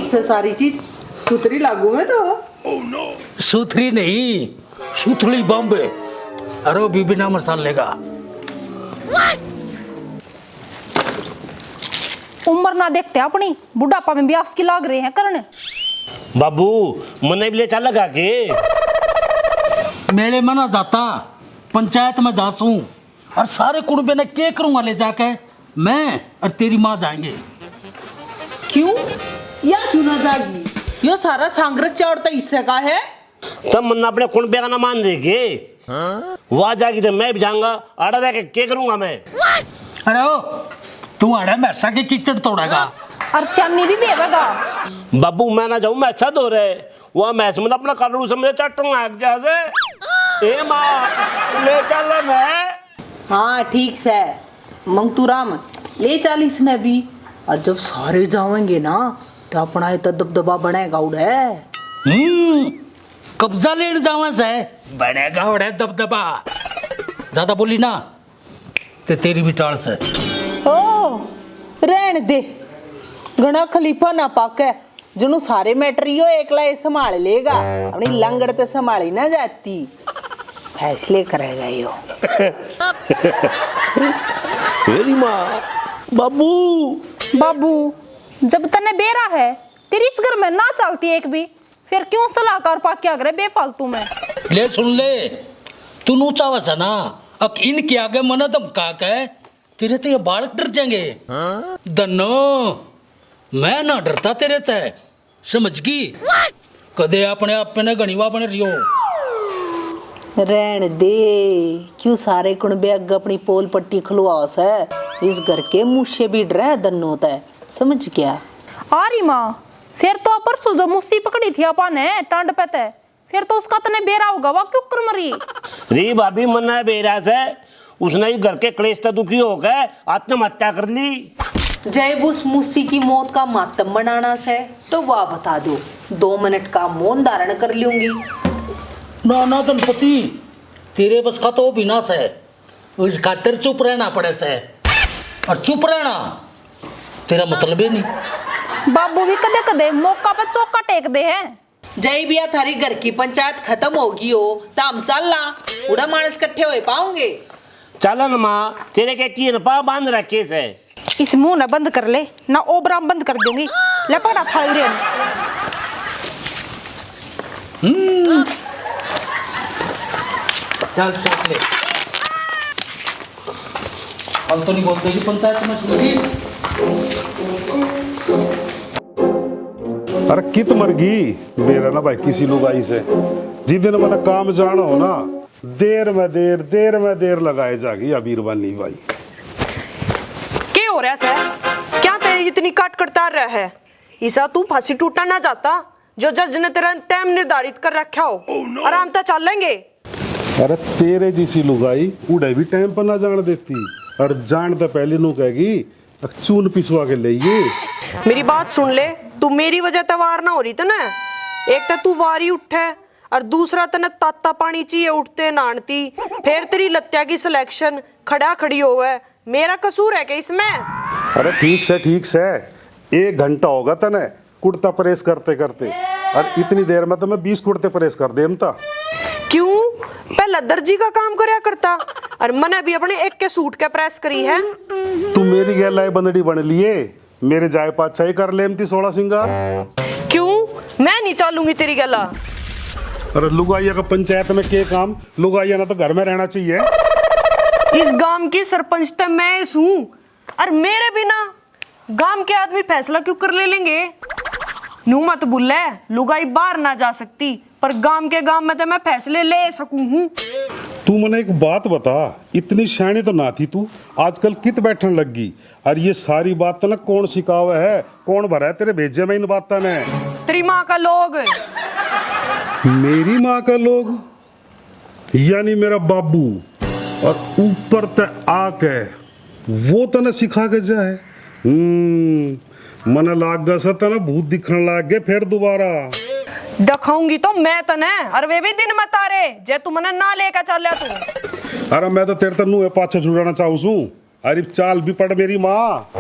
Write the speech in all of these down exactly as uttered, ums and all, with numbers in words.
इससे सारी चीज सुथरी लागू में तो। सुथरी नहीं, सुथली बम्ब। अरे वो भी बिना मसाले का। उम्र ना देखते अपनी, बुढ़ापा में ब्यास की लाग रहे हैं करण। बाबू, मन्ने भी ले चल लगा के। मेले में ना जाता, पंचायत में जासूं। और सारे कुणबे ने के करूंगा ले जाके? मैं और तेरी माँ जाएंगे। क्यों? या क्यों ना जागी? यो सारा सांगरत चाउर तो हिस्से का है। तब मन्ना अपने कुणबे का ना मान रहे के? वहाँ जागी तो मैं भी जाऊंगा, आड़ा रह के के करूंगा मैं? अरे ओ, तू आड़ा भैंसा की चिचड़ तोड़ेगा? और स्यानी भी बेवेगा। बाबू, मैं ना जाऊं, मैं अच्छा दो रहे। वहाँ भैंस मन अपना कालड़ू समझे, चाटूंगा एक जैसे। ए माँ, ले चल मैं। हाँ, ठीक सै, मंगतू राम, ले चाल इसने भी। और जब सारे जावेंगे ना, तो अपना ये तो दबदबा बनेगा उड़े। हम्म, कब्जा लेन जावे सै, बनेगा उड़े दबदबा। ज्यादा बोली ना, ते तेरी भी टाल सै। ओ, रहन दे, घणा खलीफा ना पाके। जणु सारे मैटर यो एकला ए संभाल लेगा, अपनी लंगड़ ते संभाली ना जाती, फैसले करेगा यो। मेरी माँ, बाबू। बाबू, जब तन्ने बेरा है, तेरी इस घर में ना चलती एक भी, फिर क्यों सलाहकार पाक्या करे बेफालतू में? ले सुन ले, तू नू चाहवे सै ना, अक इनके आगे मना धमका के तेरे ते ये बालक डर जाएंगे। धन्नो, मैं ना डरता तेरे ते, समझ गई? कदे अपने आप पे ना घणीवा बन रियो। रहन दे, क्यों सारे कुणबे अग अपनी पोल पट्टी खुलवाओ सै? इस घर के मूसे भी डरे धन्नो ते, समझ गया? आ रही माँ, फिर तो परसों जो मूसी पकड़ी थी आपा ने टांड पे ते, फिर तो उसका तने बेरा होगा, वा क्यों कर मरी? री भाभी, मन्ना बेरा सै, उसने ही घर के क्लेश तै दुखी होकर आत्महत्या कर ली। जब उस मूसी की मौत का मातम मनाना सै, तो वा बता दो, दो मिनट का मौन धारण कर लूंगी। ना, ना धनपति, तेरे बस का तो बिना सै, इस खातिर चुप रहना पड़े सै। और चुप रहना तेरा मतलब ही नहीं। बाबू भी कदे कदे मौका पे चौका टेक दे हैं। जय बिया, थारी घर की पंचायत खत्म होगी हो, तो हम चालां, उड़ा माणस इकट्ठे होए पाओगे। चालन माँ, तेरे के की पा बांध रखे से। इस मुंह ना बंद कर ले, ना ओबराम बंद कर दूंगी। ले पकड़ा थाली रे। हम्म। चल, साथ ले। हम तो नहीं बोलते जी पंचायत में सुनती। अरे कित मर गई? मेरा ना भाई किसी लुगाई से, जिस दिन मैंने काम जाना हो ना, देर में देर, देर में देर लगाए जागी या बीरबानी भाई। के हो रहा सै? क्या तेरी इतनी काट कड़तार रहा है? इसा तू फांसी टूटा ना जाता, जो जज ने तेरा टाइम निर्धारित कर रखा हो। आराम तै चालेंगे। अरे तेरे जैसी लुगाई उड़े भी टाइम पर ना जान देती, और जान तो पहले नू कहेगी, "अक चून पिसवा के ले ये।" मेरी बात सुन ले, तू मेरी वजह तै वार ना हो रही तने। एक तो तू वारी उठे, और दूसरा तने ताता पानी चाहिए उठते नहान ती, फिर तेरी लत्या की सिलेक्शन खड़ा खड़ी होवे। मेरा कसूर है क्या इसमें? अरे ठीक से, ठीक से, एक घंटा होगा तने कुर्ता प्रेस करते करते, और इतनी देर में तो मैं बीस कुर्ते प्रेस कर देमता। क्यों? पहला दर्जी का काम करया करता, और मने भी अपने एक के सूट के प्रेस करी है। तू मेरी गैल आए बंदड़ी बन लिए, मेरे जाए पाछा ही कर लेमती सोलह सिंगार। क्यों? मैं नहीं चालूंगी तेरी गैला। अरे लुगाइया का पंचायत में के काम, लुगाइया ना तो घर में रहना चाहिए। इस गांव की सरपंच तो मैं सूं, और मेरे बिना गांव के आदमी फैसला क्यों कर ले लेंगे? नू मत भूले, लुगाई बाहर ना जा सकती, पर गांव के गांव में तो मैं फैसले ले सकूं हूँ। तू मने एक बात बता, इतनी सियाणी तो ना थी तू, आजकल कित बैठन लग गई? और ये सारी बात ना कौन सिखावे है, कौन भरा है तेरे भेजे में इन बातों ने? तेरी माँ का लोग। मेरी माँ का लोग? यानी मेरा बाबू, और ऊपर तै आके वो तने सिखा के जा है। हम्म, मने लाग गया सा तने भूत दिखण लाग गए फिर दोबारा। दिखाऊंगी तो मैं तने, और वे भी दिन में तारे, जे तू मने ना लेके चाल्या तू। अरे मैं तो तेरे तै नूहे पाछे छुड़ाना चाहूँ सूं। अरे चाल भी पड़ मेरी माँ।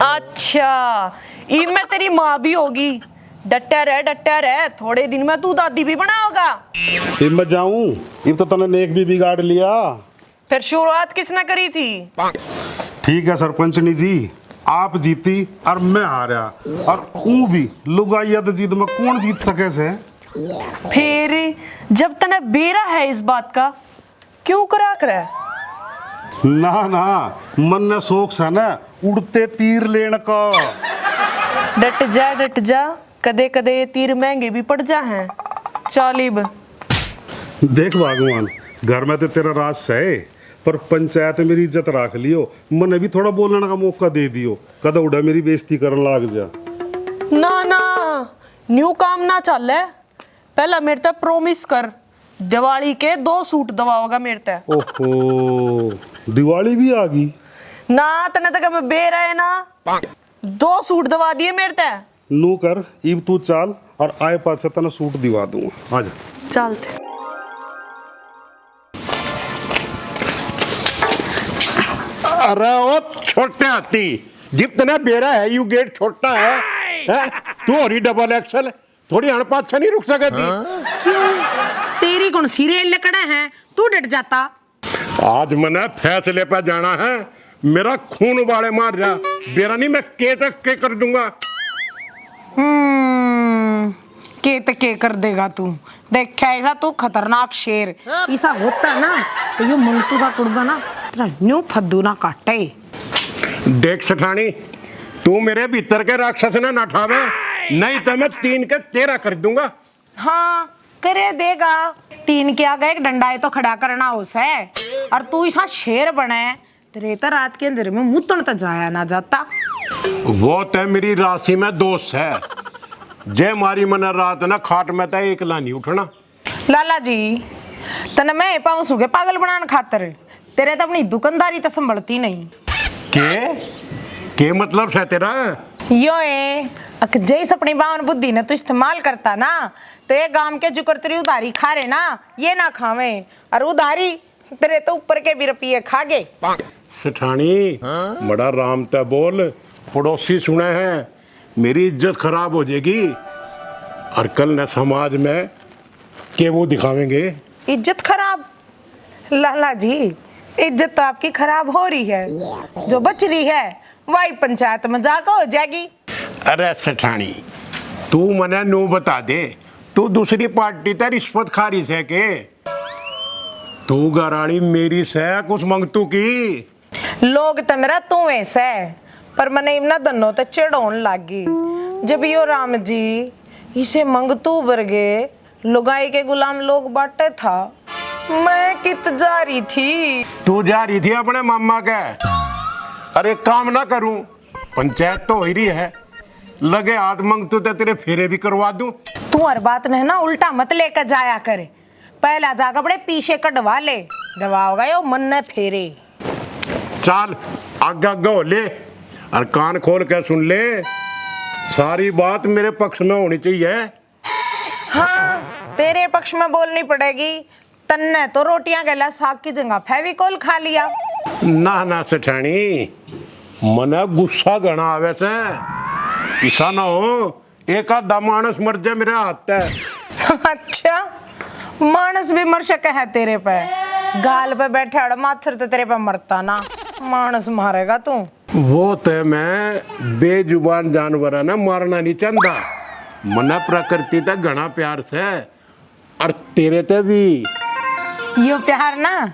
अच्छा, इब मैं तेरी माँ भी होगी। डट्या रह, डट्या रह, थोड़े दिन में तू दादी भी बना होगा। इब मैं जाऊं? इब तो तने नेक भी बिगाड़ लिया। फिर शुरुआत किसने करी थी? ठीक है सरपंचनी जी, आप जीती और मैं हारया, और ऊ भी लुगाइया तो जीत में कौन जीत सके से? फिर जब तने बेरा है इस बात का, क्यों करा करे? ना ना, मन ने शौक से ना उड़ते तीर लेने का। डट जा, डट जा, कदे कदे ये तीर महंगे भी पड़ जा हैं। चल इब। देख भगवान, घर में तो तेरा राज सै, पर पंचायत मेरी इज्जत राख लियो, मने भी थोड़ा बोलने का मौका दे दियो, कदे उड़ा मेरी बेइज्जती करन लाग जा। ना ना, न्यू काम ना चाले। पहला मेरे ते प्रॉमिस कर, दिवाली के दो सूट दवाओगा मेरे ते। ओहो, दिवाली भी आ गई। ना, तने तक मैं बेरा है ना, दो सूट दवा दिए मेरे ते। नू कर, इब तू चाल और आए पाछे तने सूट दिवा दूंगा। आ जा। चलते। अरे ओ छोटे हाथी, जिब तने बेरा है, यू गेट छोटा है, हैं? तू हो रही डबल एक्सल, थोड़ी हण पाछे नहीं रुक सके थी? क्यों? तेरी कौन सी रेल लकड़ा है, तू डट जाता। आज मने फैसले पे जाना है, मेरा खून उबाले मार रहा, बेरा नहीं मैं के तक के कर दूंगा। हम्म, के तक के कर देगा तू? देखा ऐसा तू खतरनाक शेर, ऐसा होता ना तो यो मंगतू का कुड़बा ना तेरा न्यू फद्दू ना काटे। देख सेठानी, तू मेरे भीतर के राक्षस ने ना ठावे, नहीं तो मैं तीन के तेरह कर दूंगा। हाँ, करे देगा। तीन के आगे एक डंडा ही तो खड़ा करना हो सै, और तू ऐसा शेर बने, तेरे तो रात के अंधेरे में मुतन तो जाया ना जाता। वो तो मेरी राशि में दोष है, जे मारी मने रात ना खाट में तो एकला नहीं उठना। लाला जी, तने मैं पाऊं सूं के पागल बनाने खातर, तेरे तो अपनी दुकानदारी तो संभलती नहीं। के? के मतलब से तेरा? यो ए, अक जैस अपनी बावन बुद्धि ने तू इस्तेमाल करता ना, तो ये गांव के जुकर तेरी उधारी खा रहे ना, ये ना खावे, और उधारी तेरे तो ऊपर के भी रुपये खा गए। सेठानी, बड़ा राम ते बोल, पड़ोसी सुने हैं, मेरी इज्जत खराब हो जाएगी, और कल न समाज में के वो दिखावेंगे। इज्जत खराब? लाला जी, इज्जत तो आपकी खराब हो रही है, जो बच रही है वही पंचायत में जाकर हो जाएगी। अरे सेठानी, तू मने नू बता दे, तू दूसरी पार्टी ते रिश्वत खा रही से के? तू घराली मेरी से, कुछ मंगतू की? लोग तो मेरा तू है से, पर मने इमना दन्नो ते चिढ़ होन लागी। जब यो राम जी इसे मंगतू बरगे लुगाई के गुलाम लोग बाटे था, मैं कित जा रही थी। तू जा रही थी अपने मामा के। अरे काम ना करूं, पंचायत तो हो ही रही है, लगे हाथ मंगतू ते तेरे फेरे भी करवा दूं। तू हर बात ने ना उल्टा मत लेकर जाया कर, पहला जाकर अपने पीछे कढ़वा ले, दबाओगा यो मन ने फेरे। चाल, आगे आगे हो ले और कान खोल के सुन ले, सारी बात मेरे पक्ष में होनी चाहिए। हाँ, तेरे पक्ष में बोलनी पड़ेगी। तन्ने तो रोटियां गैला साग की जगह फेविकोल खा लिया। ना ना सेठानी, मने गुस्सा घना आवे से। इसा ना हो एक आधा मानस मर जाए मेरे हाथ ते। अच्छा, मानस भी मर सके है तेरे पे? गाल पे बैठे अड़ माथर तो तेरे पे मरता ना, मानस मारेगा तू। वो तो मैं बेजुबान जानवर है ना, मारना नहीं चाहता। मना प्रकृति तक घना प्यार से, और तेरे ते भी। यो प्यार ना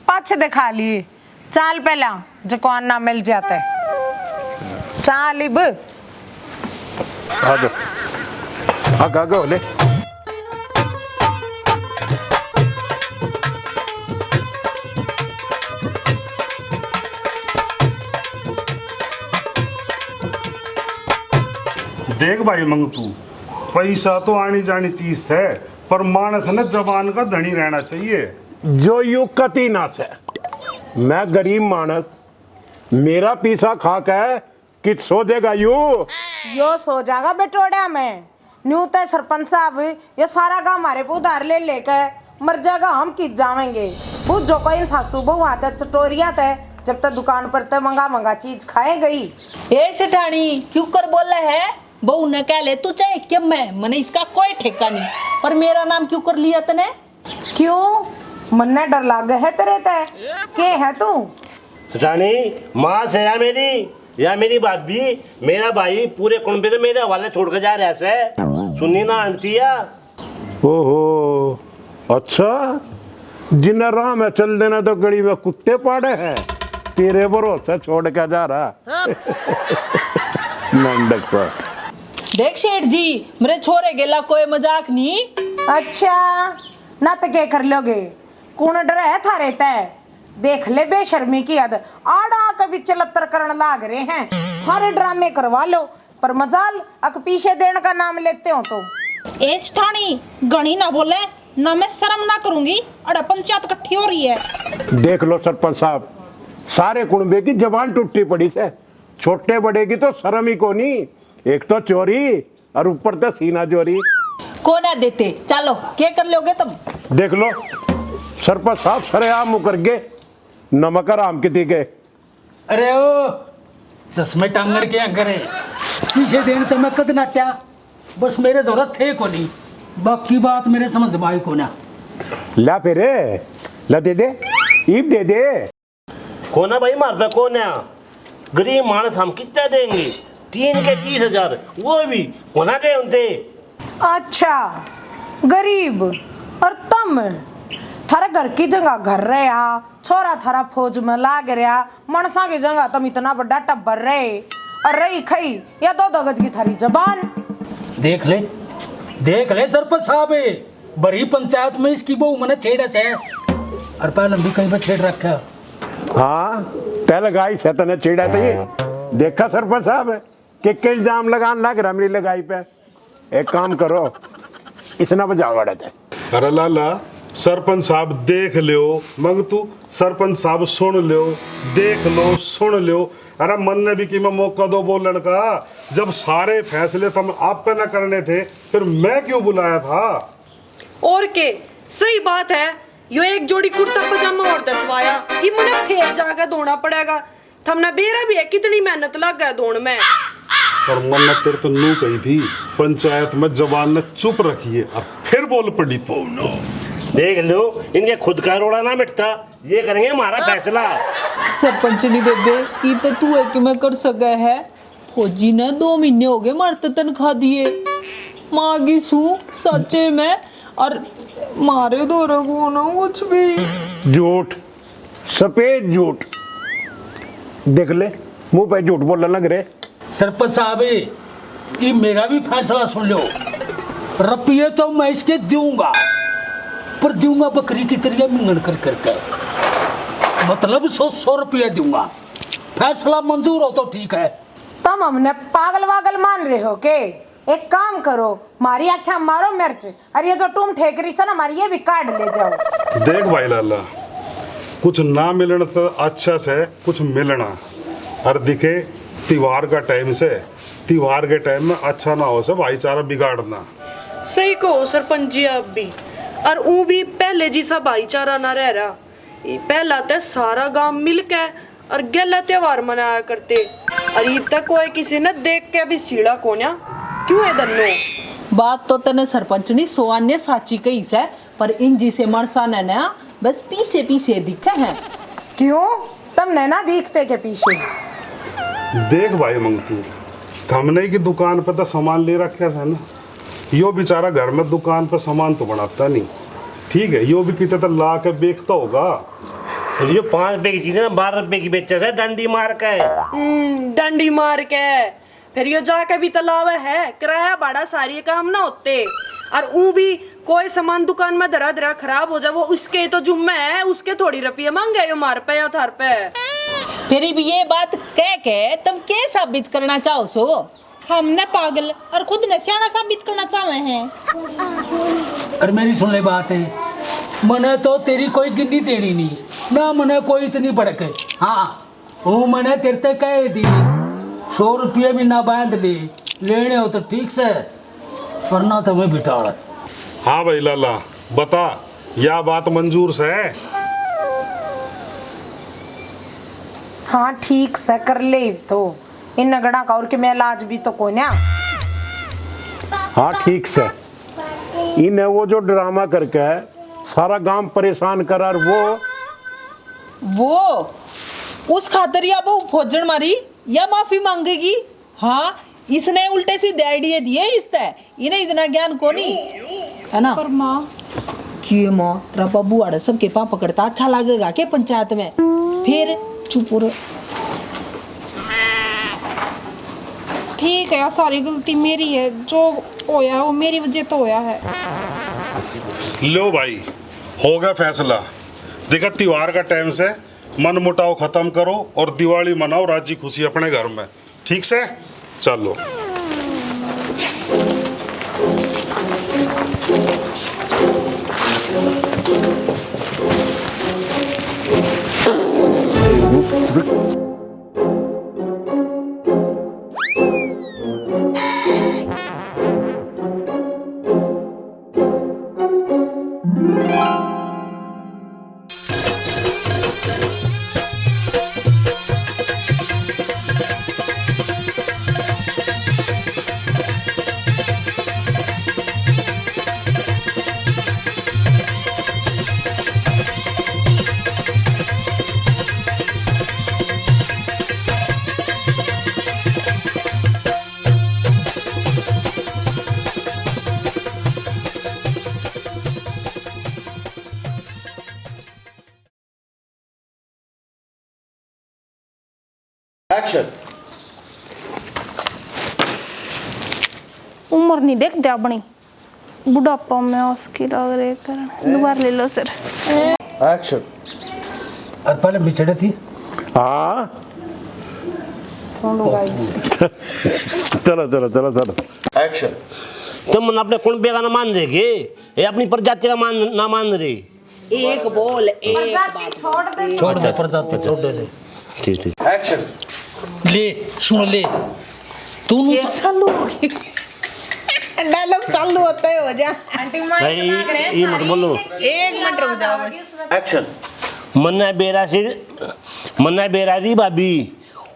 पाछे दिखा लिए। चाल पहला जकवान ना मिल जाते। चाल इब। आगे, आगे, आगे हो ले। देख भाई मंगतू, पैसा तो आनी जानी चीज है, पर मानस ने जबान का धनी रहना चाहिए। जो यू कती ना से। मैं गरीब मानस, मेरा पीसा खा के कित सो देगा यू? यो सो जागा बेटोड़ा में। न्यू तय सरपंच साहब, ये सारा गांव हमारे पे उधार ले लेके मर जाएगा, हम कित जावेंगे? बुझो कोई इन सासू बहू आते चटोरिया ते जब तक दुकान पर ते मंगा मंगा चीज खाए गई। ए सेठानी, क्यों कर बोले है? बहू ने कह ले तू चाहे के मैं, मने इसका कोई ठेका नहीं, पर मेरा नाम क्यों कर लिया तने? क्यों, मन्ने डर लागे है तेरे ते? के है तू? रानी, माँ से या मेरी, या मेरी भाभी, मेरा भाई, पूरे कुनबे ने मेरे हवाले छोड़ के जा रहा से। सुनी ना आंटी या? ओहो, अच्छा, जिन्हें राह में चल देना तो गली में कुत्ते पाड़े हैं, तेरे भरोसे छोड़ के जा रहा। मेंढक सा। देख सेठ जी, मेरे छोरे गेला कोई मजाक नहीं। अच्छा, ना तो के कर लोगे? कौन डर है थारे तै? देख ले बेशर्मी की हद, आड़ा के बीच लत्तर करण लाग रहे हैं। सारे ड्रामे करवा लो, पर मजाल अक पीछे देने का नाम लेते हो तो। ए सेठानी, घणी ना बोले, ना मैं शर्म ना करूंगी। अड़ा पंचायत इकट्ठी हो रही है। देख लो सरपंच साहब, सारे कुणबे की जबान टूटी पड़ी से। छोटे बड़े की तो शर्म ही कोनी, एक तो चोरी और ऊपर ते सीना जोरी। को ना देते, चलो, के कर लोगे तुम? देख लो, सरपंच साहब सरेआम मुकर गए, नमक हराम के दी गए। अरे ओ, चश्मे टांगड़ के अंकर है। पीछे देन तो मैं कद नाट्या, बस मेरे धोरा थे को नहीं, बाकी बात मेरे समझ में आई को ना। ला फिर, ला दे दे, ईब दे दे। कोना भाई, मार पे कोना। गरीब मानस हम कितना देंगे? तीन के तीस हजार, वो भी कोना दे उनते। अच्छा, गरीब और तम, थारे घर की जगह घर रहा, छोरा थारा फौज में लाग रहा, मनसा की जगह तम इतना बड़ा टब्बर रहे, और रही खई या दो दो गज की थारी जबान। देख ले, देख ले सरपंच साहब, भरी पंचायत में इसकी बहू मने छेड़ा से, और पहले भी कहीं पे छेड़ रखा। हाँ, तै लगाई से तने छेड़ा तो ये। देखा सरपंच साहब, के के इल्जाम लगान लग रहा मेरी लगाई पे। एक काम करो, इसना बजाओ अड़े थे। अरे लाला, सरपंच साहब देख लियो, मंगतू, सरपंच साहब सुन लियो, देख लो, सुन लियो। अरे मन ने भी कि मैं मौका दो बोलण का, जब सारे फैसले तुम आप पे ना करने थे, फिर मैं क्यों बुलाया था? और के, सही बात है, यो एक जोड़ी कुर्ता पजामा और दसवाया, ये मने फेर जाके धोना पड़ेगा। थमने बेरा भी है कितनी मेहनत लागे धोण में। पर मन्ना तेरे तो नू कही थी, पंचायत में जबान ने चुप रखिए, और फिर बोल पड़ी तू। देख लो, इनके खुद का रोड़ा ना मिटता, ये करेंगे हमारा फैसला। सरपंचनी बेबे, ये तो तू है कि मैं कर सके है। फौजी ने दो महीने हो गए मारे तो तनख्वाह दिए, मांगी सू सच्चे में, और मारे दो रघु ना कुछ भी। झूठ, सफेद झूठ। देख ले, मुंह पे झूठ बोलने लग रहे। सरपंच साहब, ये मेरा भी फैसला सुन लो। रुपये तो मैं इसके दूंगा, पर दूंगा बकरी की तरह मिंगन कर करके, मतलब सौ सौ रुपये दूंगा। फैसला मंजूर हो तो ठीक है। तुम हमने पागल वागल मान रहे हो के? एक काम करो, मारी आख्या मारो मिर्च, और ये जो टूम ठेकरी से ना, मारी ये भी काट ले जाओ। देख भाई लाला, कुछ ना मिलने से अच्छा से कुछ मिलना, और दिखे त्योहार का टाइम से, त्योहार के टाइम में अच्छा ना हो से भाईचारा बिगाड़ना। सही कहो सरपंच जी आप भी, और ऊ भी पहले जिसा भाईचारा ना रह रहा। पहला ते सारा गांव मिलके और गेला त्योहार मनाया करते, और इब तक कोई किसी ने देख के भी सीला कोन्या। क्यों है धन्नो? बात तो तने सरपंचनी सोआन्य साची कही सै, पर इन जिसे माणसां ने ना बस पीसे पीसे दिखे हैं। क्यों, तमने ना दिखते के पीसे? देख भाई मंगतू, थमने की दुकान पे तो सामान ले रखा है ना, यो बेचारा घर में दुकान पे सामान तो बनाता नहीं, ठीक है, यो भी कितने तो ला के बेचता होगा। फिर यो पाँच रुपए की चीज ना बारह रुपए की बेचे से डंडी मार के। हम्म, डंडी मार के। फिर यो जाके भी तो लावे है, किराया भाड़ा सारी काम ना होते। और ऊ भी कोई सामान दुकान में धरा धरा खराब हो जाए, वो उसके तो जुम्मे है, उसके थोड़ी रुपये मांगे यो मार पे या थार पे। फिर भी ये बात कह के तुम के साबित करना चाहो सो? हमने पागल और खुद ने सियाना साबित करना चाहे हैं। और मेरी सुन ले बात है, मने तो तेरी कोई गिन्नी देनी नहीं, ना मने कोई इतनी भड़क। हाँ, वो मने तेरे ते कह दी, सौ रुपये महीना बांध ले, लेने हो तो ठीक से, वरना तो मैं बिटाड़। हाँ भाई लाला, बता, या बात मंजूर से? हाँ, ठीक से कर ले तो। इन नगड़ा का और के मैं इलाज भी तो कोन्या। हाँ, ठीक से। इन्हें वो जो ड्रामा करके सारा गांव परेशान करा, और वो वो उस खातर या बहू फौजण मारी या माफी मांगेगी। हाँ, इसने उल्टे सीधे आइडिया दिए इसते, इन्हें इतना ज्ञान कोनी, है ना? पर माँ। क्यों माँ? तेरा बाबू आड़े सबके पाँव पकड़ता अच्छा लगेगा के पंचायत में? फिर चुप हो रहे। ठीक है, सारी गलती मेरी है, जो होया वो मेरी वजह तो होया है। लो भाई, हो गया फैसला। देखा, त्योहार का टाइम से मन मुटाव खत्म करो और दिवाली मनाओ राजी खुशी अपने घर में। ठीक से? चलो। एक्शन। उम्र नहीं देखते अपनी, बुढ़ापा में उसकी लाग रहे करण। दोबारा ले लो सर। एक्शन। और पहले बिछड़े थी। हाँ। चलो, चलो, चलो, चलो। एक्शन। तुम अपने कुणबे का ना मान रहे के? ये अपनी प्रजाति का मान, ना मान रहे। एक बोल, एक प्रजाति बात। छोड़ दे। छोड़ दे, प्रजाति छोड़ दे। ठीक, ठीक। एक्शन। ले, सुन ले। तू ये चालू हो गई। डायलॉग चालू होता है, हो जा। आंटी माइक भाई, ना करे, ये मत बोलो। एक मिनट रुक जाओ बस। एक्शन। मन्ना बेरा से, मन्ना बेरा दी भाभी,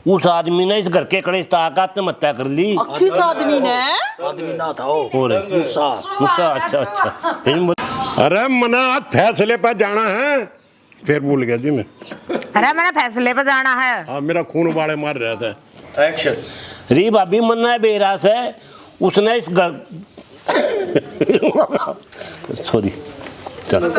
उस आदमी ने इस घर के कलेश ताक आत्महत्या कर ली। किस आदमी ने? आदमी ना था वो। और? गुस्सा। गुस्सा, अच्छा, अच्छा। फिर बोल। अरे मना, आज फैसले पे जाना है। फिर भूल गया जी मैं। अरे, मैंने फैसले पे जाना है। हाँ, मेरा खून उबाले मार रहा था। एक्शन। री भाभी, मन्ना बेरा से, उसने इस घर, सॉरी। चल।